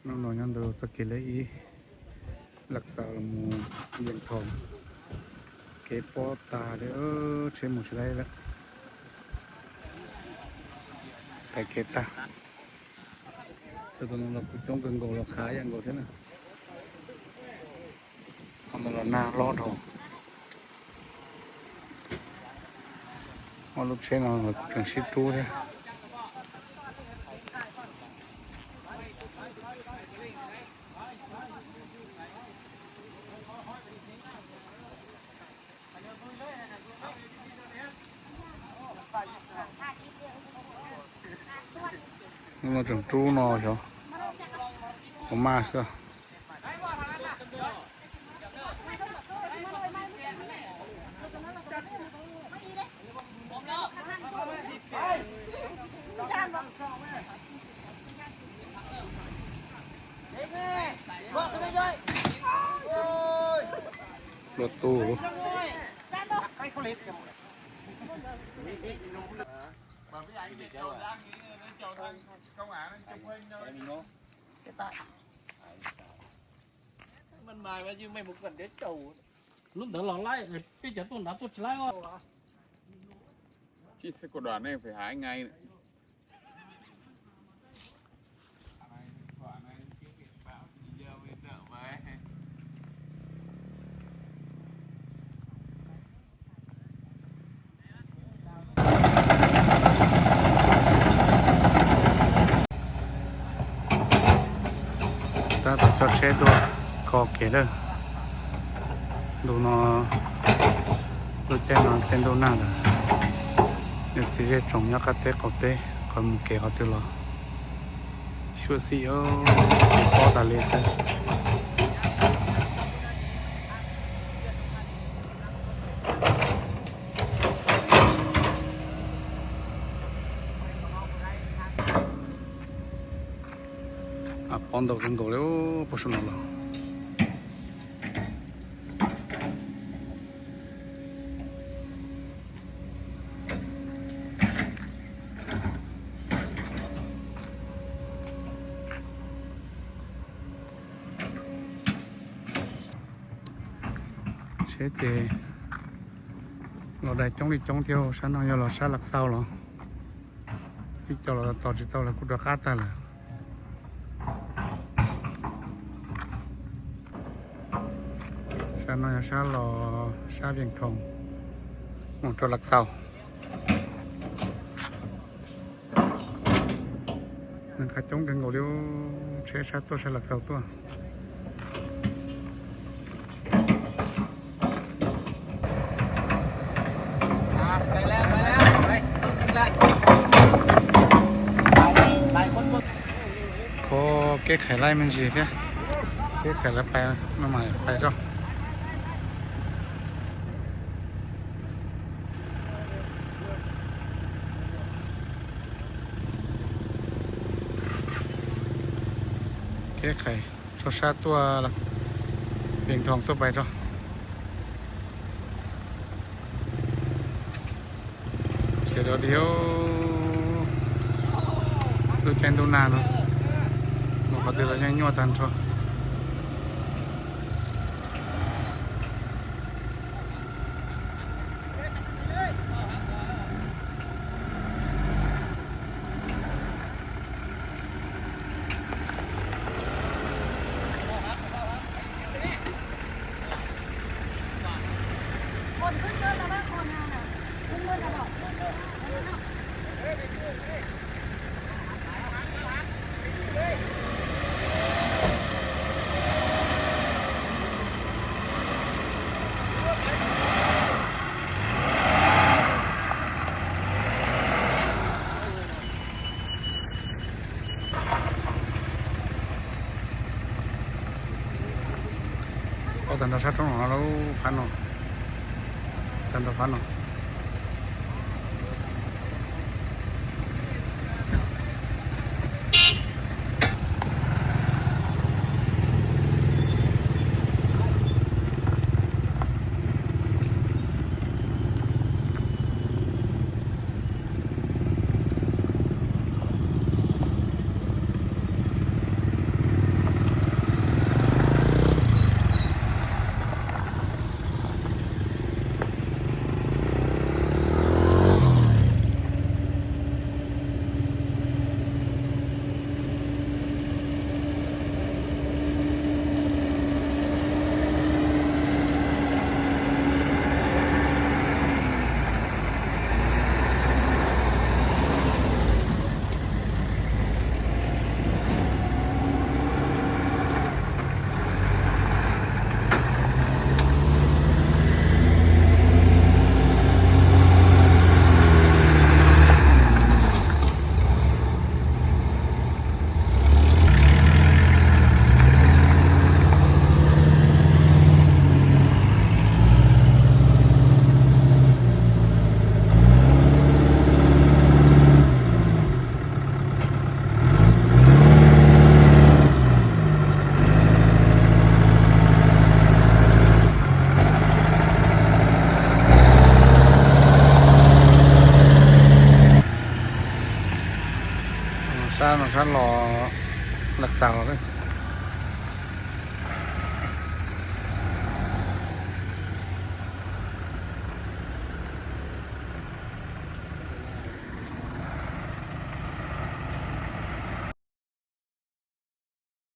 Hnub no nyob ntawm txoj kev lej ib, Lav Xaus los mus Vias Thoos, kev pob tag li, tsheb mus tsis laib lawm. Qhais kev tag. Tus no los kuj coob kawg nkaus, los qhav ib yam nkaus thiab na. Qhov no los nag hlob dhau. Ob lub tsheb no los kuj tseem sib rub thiab. Hnub no tseem rub no xyov puas maj xwb. Luaj tus. Lub ntawd los laib, peb cov tuaj nrad tuaj tsis laib os. Chib theb kuv dam nej phải hái ngay. Tab tom coj tsheb tuaj kho kev lawm. Ntu no, lub caij no tej ntuj nag lawm. Niam txiv zej tsoom nyob qab teb qaum teb qhov mus kev qhov twg los xyuam xim, pob tas li xwb. Pob ntau kawg nkaus li, puag saum no los. Tsheb ces los dai coob li coob thiab, sab no yog los sab Lav Xaus los, ib co los tos tsis tau lawv kuj rov qab tag lawm. Sab no yog sab los sab Vias Thoos mus rau Lav Xaus. Neeg qab coob kawg nkaus li, tsheb sab tuaj sab Lav Xaus tuaj. Kho kev khais laij me ntsis thiab, kev khais laij pais no mas pais tso. Kev khais tso sab tuaj, Vias Thoos tuaj pais tso. Ces rau diam, lub caij ntuj nag no mus qhov twg los yeej nyuaj tag nrho. Ua tag nrho sab roob no lawm, phab no, tag nrho phab no. Rov los Laj Xaus.